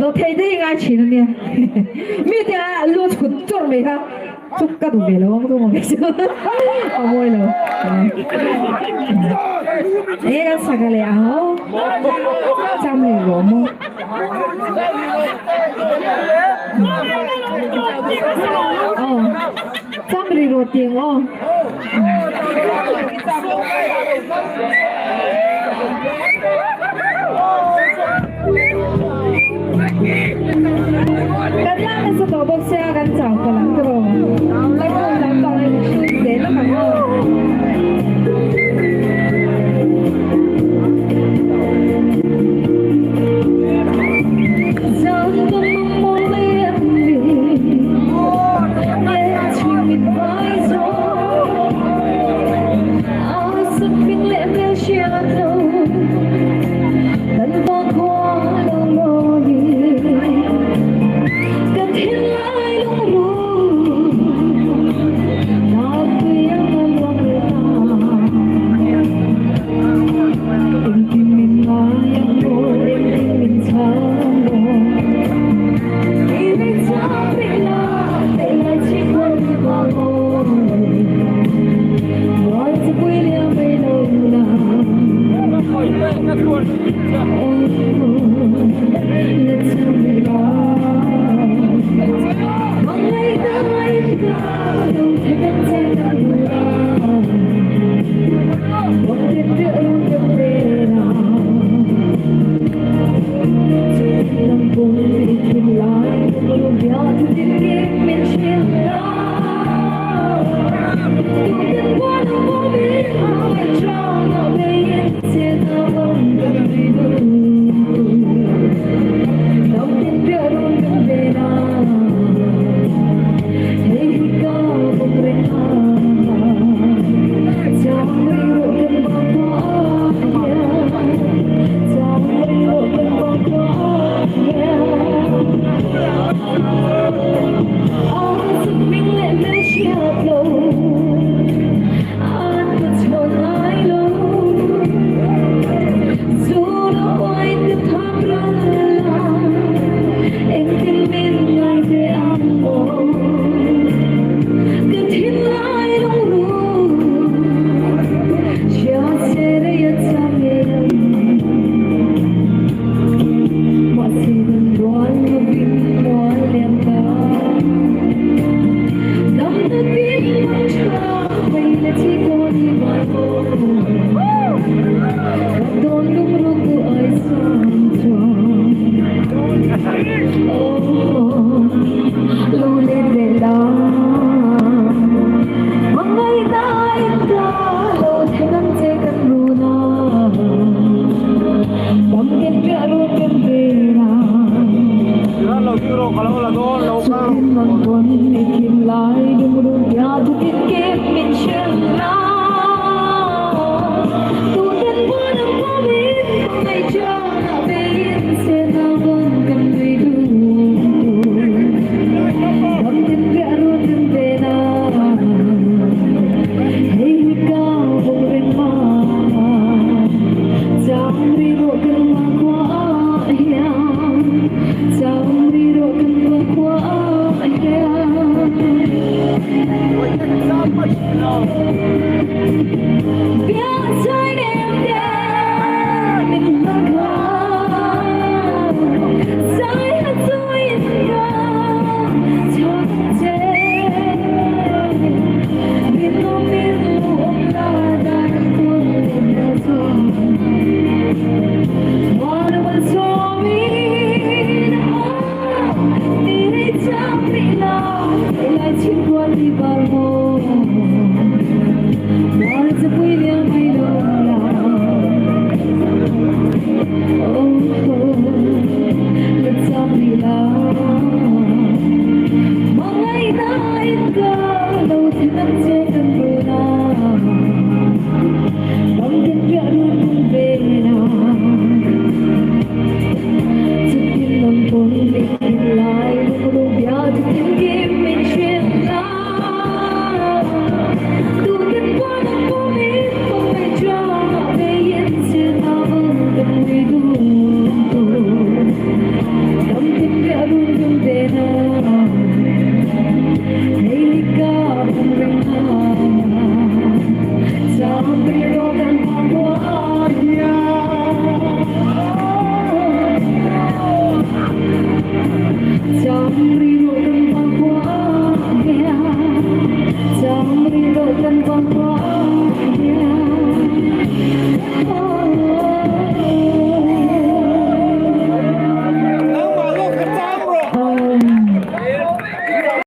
Lo thei dei ngai thin a nia. Mi te a lu chhut chawrh mai kha chu ka duh ve lo a ka maw ve chu a mawi lo. Enge kan saka leh ang aw cham rih rawh maw. Aw cham rih rawh tih ang aw. Kan la nasa tawh bawk sia kan chau palh ang tiraw. Laikhum lampang in hril zel ang ang aw.